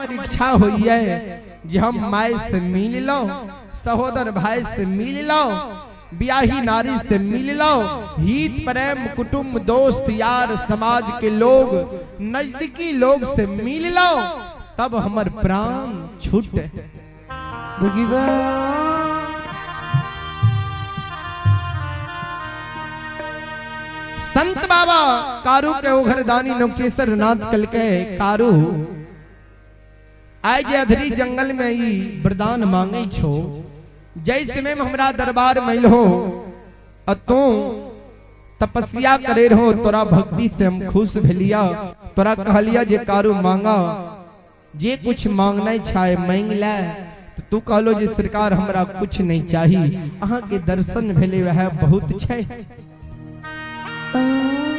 इच्छा हुई है जे हम my से मिल लो, सहोदर भाई से मिल लो, ब्याही नारी से मिल लो, हित प्रेम कुटुंब दोस्त यार समाज के लोग नजदीकी लोग से मिल लो, तब हमर प्राण छूटे। संत बाबा कारू के ओघर दानी नवकेश्वर नाथ कल के कारू आए जे अधरी जंगल में ई वरदान मांगे छो, जैसे में हमरा दरबार में हो और तू तपस्या करे रहो, तोरा भक्ति से हम खुश भेलिया, तोरा कहलिया जे कारू मांगा जे कुछ मांगना छाए मांग ले, तो तू कहलो जे सरकार हमरा कुछ नहीं चाहिए, अहाँ के दर्शन भेले वह बहुत छे।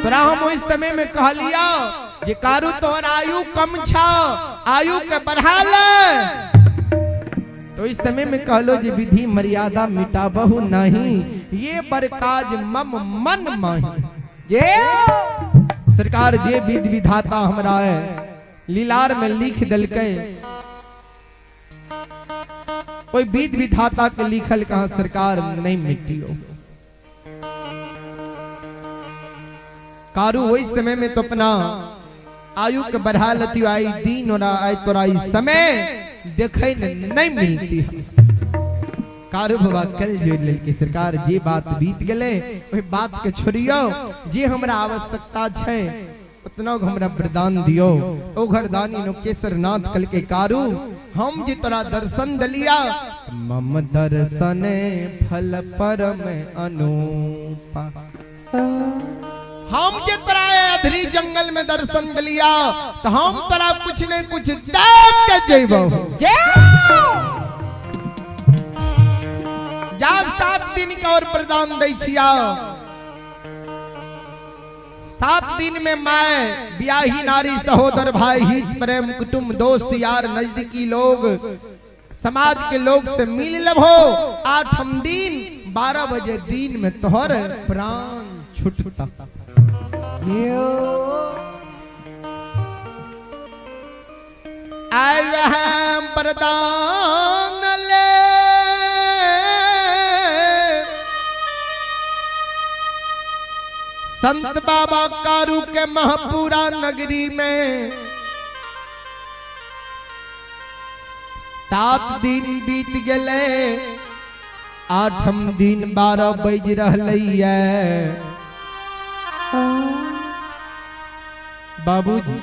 तोरा हम उस समय में कहलिया जे कारू तोहर आयु कम छा, आयु के बढ़ा ले, तो इस समय में कहलो जे विधि मर्यादा मिटाबहु नहीं, ये बरकाज मम मन माही। जे सरकार जे विधि विधाता हमरा है लीलार में लिख दिलके, कोई विधि विधाता के लिखल कहां सरकार नहीं मिटियो। कारू वही समय में तो अपना आयु के बढ़ा लती आई दिन और आए तोरा समय देखे नहीं मिलती। कारू बाबा कल जोड़ लेलके सरकार जे बात बीत गले वही बात के छोड़ियो, जे हमरा आवश्यकता छे उतना हमरा वरदान दियो। ओ घरदानी नोकेश्वर नाथ कल के कारू हम जे तोरा दर्शन दलिया, मम दर्शन फल परम अनूपा, हम जे तोरा अधरी जंगल में दर्शन दिलिया तो हम तोरा कुछ नहीं कुछ देख के जेबो। जा 7 दिन के और प्रदान दै छिया, 7 दिन में my ब्याही नारी सहोदर भाई हित प्रेम कुटुंब दोस्त यार नजदीकी लोग समाज के लोग से मिल लबो, 8म दिन 12 बजे दिन में तोहर प्राण छूटता। आए वरदान ले संत बाबा कारू के महापुरा नगरी में 7 दिन बीत गए, 8म दिन 12 बज रही है। बाबूजी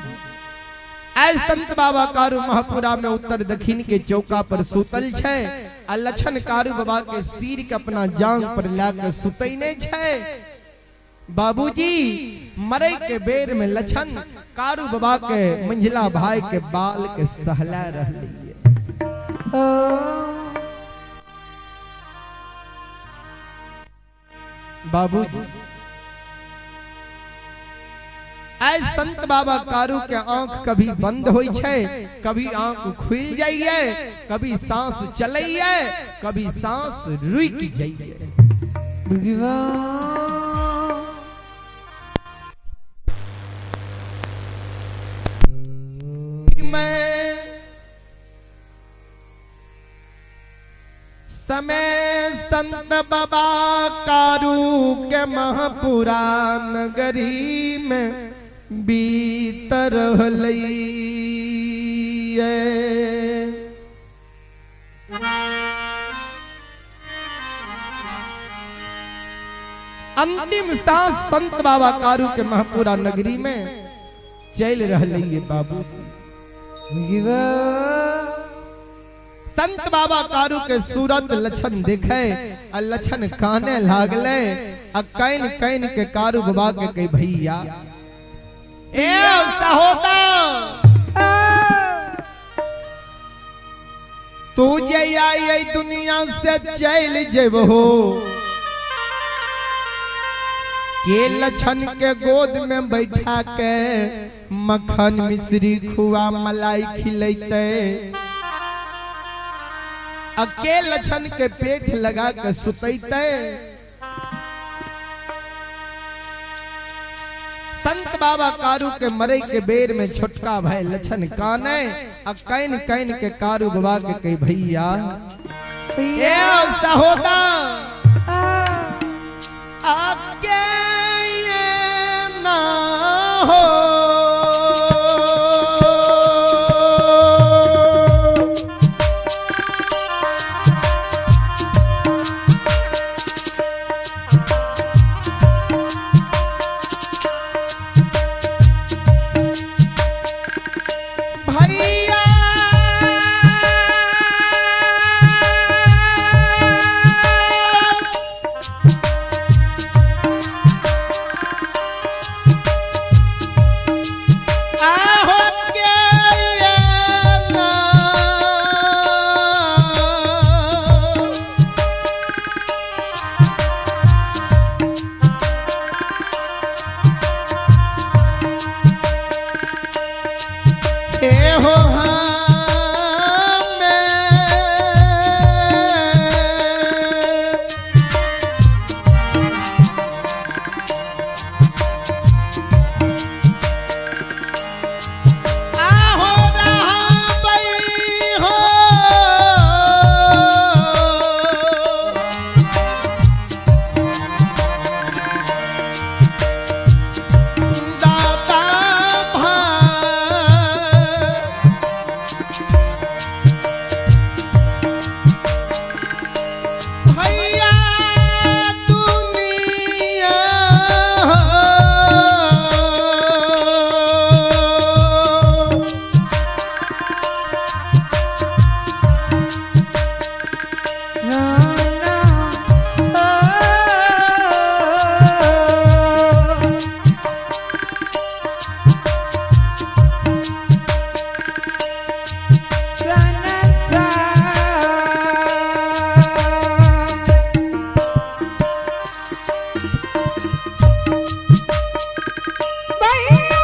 आए संत बाबा कारू महापुरा में उत्तर दक्षिण के चौका पर सुतल छे, आ लछन कारू बाबा के सिर के अपना जांग पर लाके सुतई नहीं छे। बाबूजी मरे के बेर में लछन कारू बाबा के मंझला भाई के बाल के सहला रही है। बाबूजी आए संत बाबा कारू के आंख कभी बंद होई छे, कभी आंख खुल जाइए, कभी सांस चलइए, कभी सांस रुक जाइए। मैं समय संत बाबा कारू के महापुरा नगरी में बीत रहलै। अंतिम सांस संत बाबा कारू के महापुरा नगरी में चल रहलै। बाबू संत बाबा कारू के सूरत लछन देखे आ लछन काने लागले, आ can can के कारू बाबा के कह भैया ए होता तू जे आई दुनिया से चल जेबहो, के लछन के गोद में बैठा के मक्खन मिश्री खुआ मलाई खिलैते, अके लछन के पेट लगा के सुतैते। संत बाबा कारू के मरे के बेर में छोटका भाई लछन काने आ can can के कारू बाबा के कही भैया ए सहोदा आके ये ना हो भैया आहो के ये ना हे हो हमें आहो रहा बई हो दाता भाई भैया दुनिया हो। भैया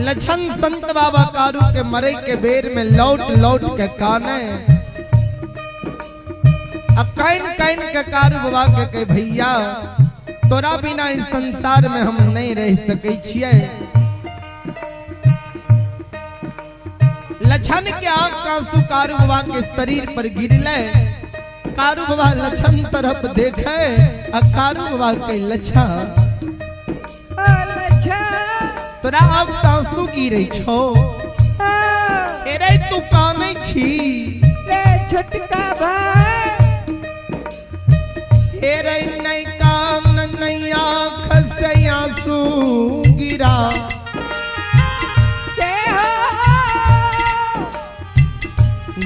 लछन संत बाबा कारू के मरे के बेर में लौट लौट के काने अब can can के कारू बाबा के कहे भैया तोरा बिना इस संसार में हम नहीं रह सके छियै। लछन के आंख का आंसू कारू बाबा के शरीर पर गिरले। कारू बाबा लछन तरफ देखे आ कारू बाबा के लच्छा लच्छा तोरा अब आंसू गिरै छौ। अरे तू कानै छी रे छोटका भाई। रे नहीं कान नहीं आँख से आंसू गिरा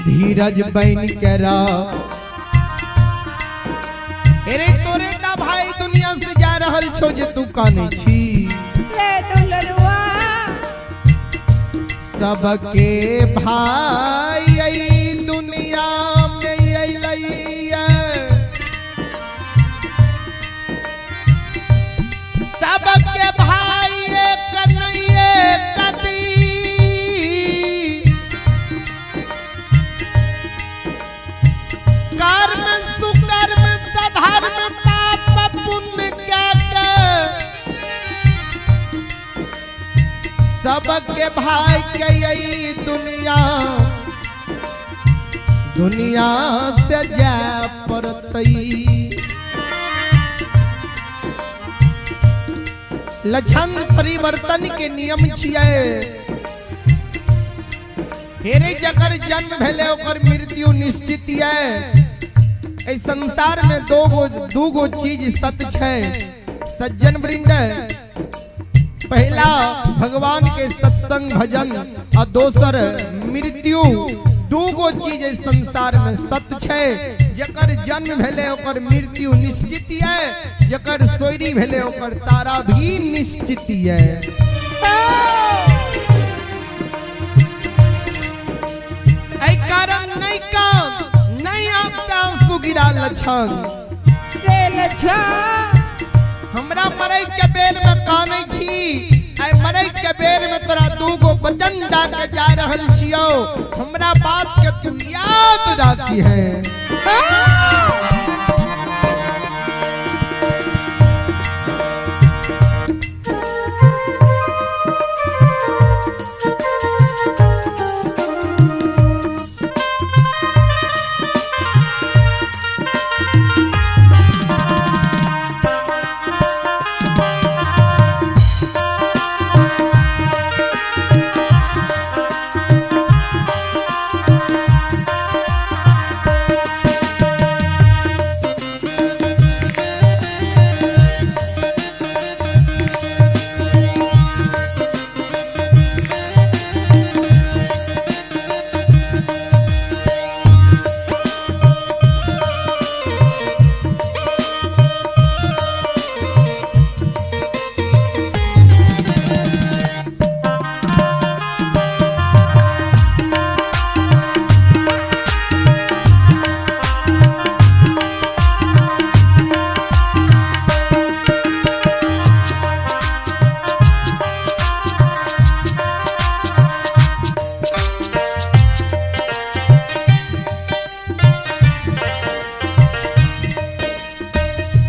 धीरज बन करा। अरे तोरे टा भाई दुनिया से जा रहल छो जे तू कानै छी रे दुलरुआ। सबके भाई आई दुनिया में अइलैया, सबके भाई कन्हैया कदी कर्म सुकर्म सधर्म पाप पुण्य क्या के सबके भाई के यही दुनिया दुनिया से जा पड़तई। लक्षण परिवर्तन के नियम छियै। हेरे जकर जन्म भेले ओकर मृत्यु निश्चित ये। एहि संसार में दो गो चीज सत्य छै सज्जन वृंद। पहला भगवान के सत्संग भजन और दोसर मृत्यु। दो गो चीज एहि संसार में सत्य छै। जकर जन्म भेले ओकर मृत्यु निश्चित ये, जकर सोयरी भेले ओकर तारा भी निश्चित ये। एहि कारण नहीं काम नहीं आपसे आंसू गिरा लक्षण रे लच्छा। हमरा मरै के बेर में कानै छी, आइ मरै के बेर में तोरा दू गो वचन दा के जा रहल छियौ, हमरा बात के तू याद राखी है।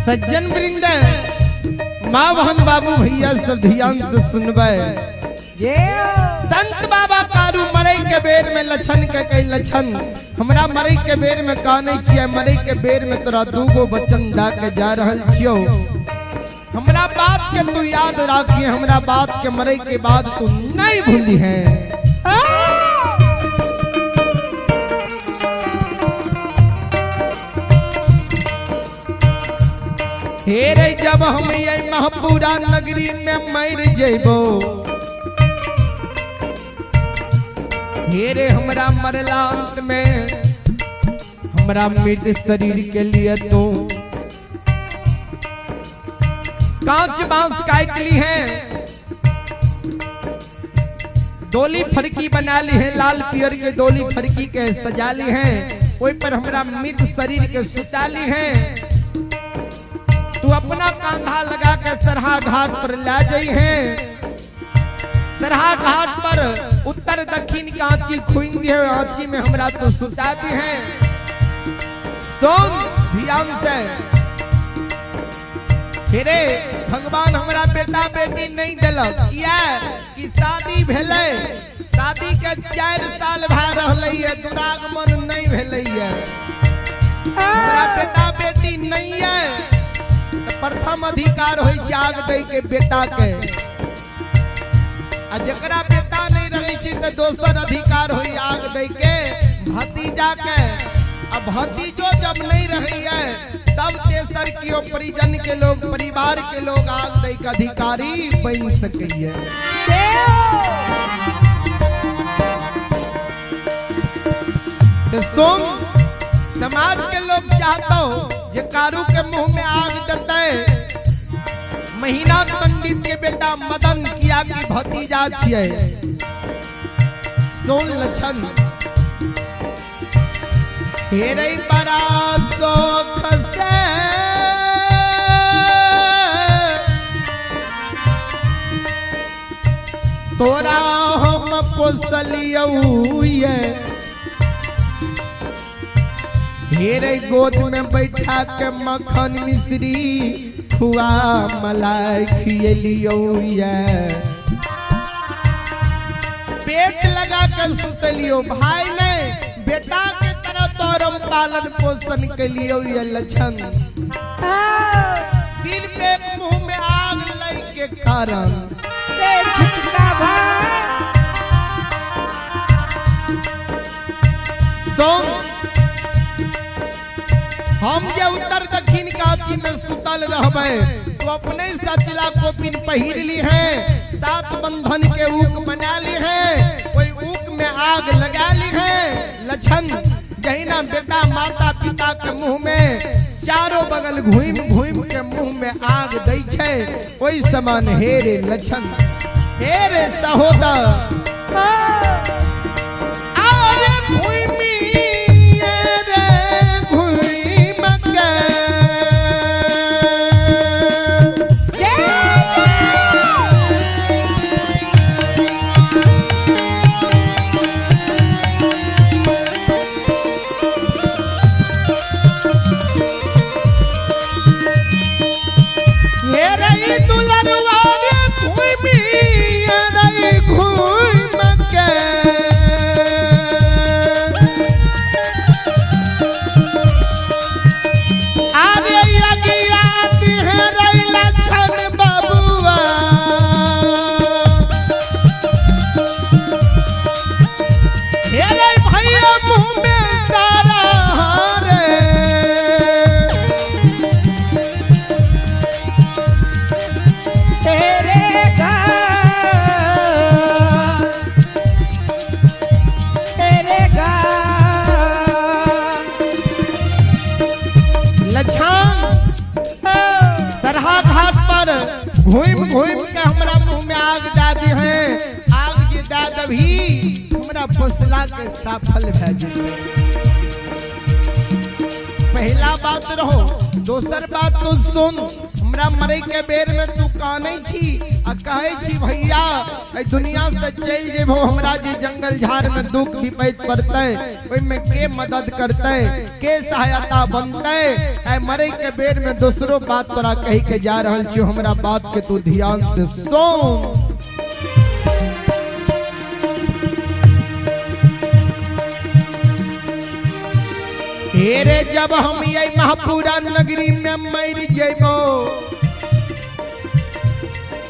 सज्जन वृंद, माँ बहन बाबू भैया सब ध्यान से सुनबे। संत बाबा कारू मरे के बेर में लक्षण के कई लक्षण हमरा मरे के बेर में कानै छियै, मरे के बेर में तोरा दूगो वचन दा के जा रहल छियौ, हमरा बात के तू याद राखी, हमरा बात के मरे के बाद तू नहीं भूली है। हेरे जब हम ये महपूरा नगरी में मर जेबो, हेरे हमरा मरला अंत में हमरा मृत शरीर के लिए तो कांच बांस काट ली है, डोली फरकी बना ली है, लाल पियर के डोली फरकी के सजा ली है, ओई पर हमरा मृत शरीर के सुता ली है। तू अपना कंधा लगा के सरहा घाट पर ला जाई है, सरहा घाट पर उत्तर दक्षिण के आंची खुइन दी है, आंची में हमरा तो सुता दी है। सुन ध्यान से, हेरे भगवान हमरा बेटा बेटी नहीं दिलक, किया कि शादी भेलै, शादी के 4 साल भा रहलै है, दुरागमन नहीं भेलै है, हमरा बेटा बेटी नहीं है। प्रथम अधिकार होई छै आग दै के बेटा के, आ जकरा बेटा नहीं रहे छै त दोसर अधिकार होई आग दै के भतीजा के। आ भतीजो जब नहीं रहे है तब तेसर कियो परिजन के लोग परिवार के लोग आग दै के अधिकारी बन सकैए। तो तुम समाज के लोग चाहते हो जे कारू के मुंह में आग देते महीना पंडित के बेटा मदन किया की भतीजा छियै। सुन लक्षण हेरे बड़ा शोख से तोरा हम पोसलियौ ये, हेरे गोद में बैठा के मक्खन मिश्री खुआ मलाई खियलियौ ये, पेट लगा कर सुतलियो भाई ने बेटा के तरह तोरम पालन पोषण के लिए ये लक्षण। सिर पे मुंह में आग लग के कारण हम जे उत्तर दक्षिण काची में सुतल रहबे तो अपने सचला कोपिन पहिर ली है, सात बंधन के ऊक बना ली है, कोई ऊक में आग लगा ली है। लक्षण जहिना बेटा माता पिता के मुंह में चारों बगल घूम घूम के मुंह में आग दै छै, ओहि समान हे रे लक्षण हे रे सहोदर आरे घूमी रे घूम के घूम घूम के हमरा मुंह में आग दा दी है, आग जे दा दभी हमरा फसला के सफल भए जेतै। पहला बात रहो, दोसर बात तो सुन, हमरा मरे के बेर में तू कानै छी आ कहै छी भैया ए दुनिया से चलि जेबो, हमरा जे जंगल झाड़ में दुख विपैत पड़तै ओहि में के मदद करतै, के सहायता बनतै। ए मरे के बेर में दोसरो बात तोरा कही के जा रहल छी, हमरा बात के तू ध्यान से सुन। हेरे जब हम ये महापुरा नगरी में मर जेबो,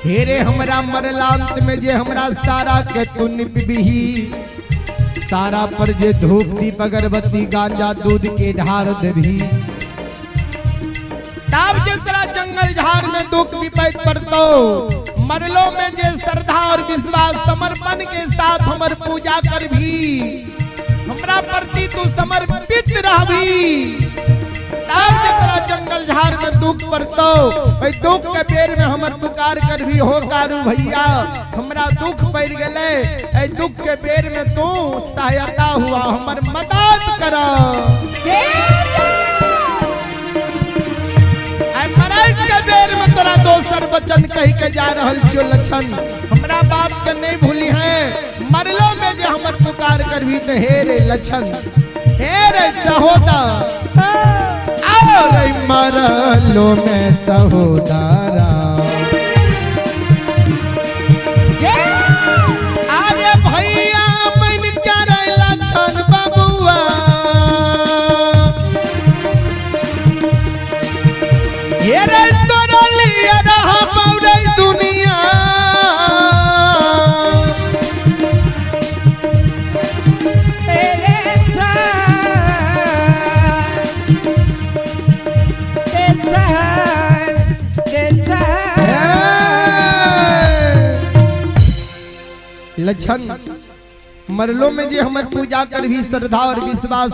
हेरे हमरा मरलांत में जे हमरा सारा के तू निपबिही, सारा पर जे धूप दीप अगरबत्ती गांजा दूध के ढार देबही, तब जे तोरा जंगल झाड़ में दुख विपैत पड़तो, मरलो में जे श्रद्धा और विश्वास समर्पण के साथ हमर पूजा करभी, हमरा प्रति तू समर्पित रहबी, तब जे तोरा जंगल झाड़ में दुख पड़तो ओहि दुख के बेर में हमर पुकार करभी, हो कारू भैया हमरा दुख पड़ गेलै, एहि दुख के बेर में तू सहायता हुआ हमर मदद कर। के बेर में तोरा दोसर वचन कही के जा रहल छियो लक्षण, हमरा बात के नहीं भूली है, मरलो में जे हमर पुकार करभी त हे रे लक्षण हे रे सहोदर, आओ रे मरलो में सहोदरा, अरे भैया बन के रे लक्षण बबुआ, हे रे लक्षण मरलो में जे हमर पूजा कर भी श्रद्धा और विश्वास।